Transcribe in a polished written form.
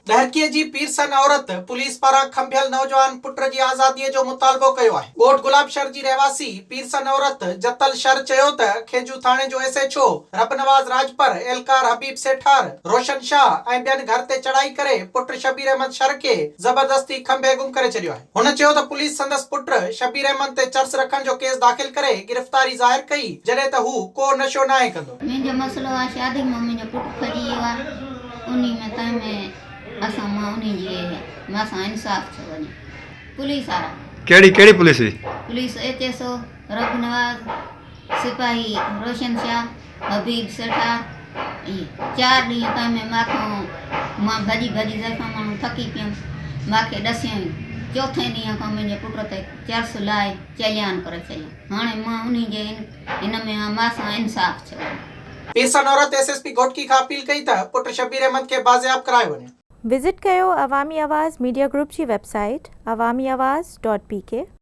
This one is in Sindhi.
ڏهرڪيء جي پيرسن عورت پوليس پاران کنڀيل نوجوان پٽ جي آزاديء جو مطالبو ڪيو آهي. ڳوٺ گلاب شھر جي رهواسي پيرسن عورت جتل شھر چيو ته کينجهو ٿاڻي جو S H O Rabnawaz Rajpar, اهلڪار حبيب سيٺار، روشن شاهه ۽ ٻين گهر تي چڙهائي ڪري پٽ شبير احمد شھر کي زبردستي کنڀي گم ڪري ڇڏيو آهي. هن چيو ته پوليس سندس پٽ شبير احمد تي چرس رکڻ جو ڪيس داخل ڪري گرفتاري ظاهر ڪئي جڏهن ته هو ڪو نشو ناهي ڪندو. منهنجو مسئلو آ شادي مان منهنجو پٽ کڄي ويو آ. انهي ۾ تنهن ۾ اسان مان انهي جي مان سان انصاف ٿيو وڃي پوليس وارا. ڪهڙي ڪهڙي پوليس هئي؟ پوليس ايچ ايس او رب نواز، سپاهي روشن شاهه، حبيب سيٺار اهي چار ڏينهن تنهن ۾ مان کان مان ڀڄي ڀڄي زائفان ماڻهو ٿڪي پيم مان کي ڏسيائين چوٿين ڏينهن کان منهنجي پٽ تي چرس لائي چليان ڪري ڇڏيائين هاڻي مان انهي جي هن ۾ مان سان انصاف ٿيو وڃي. پيرسن عورت ايس ايس پي گهوٽڪي کان اپيل ڪئي ته پٽ شبير احمد کي بازياب ڪرايو وڃي. وزٽ ڪيو عوامي آواز ميڊيا گروپ جي website Awami Awaz dot P K.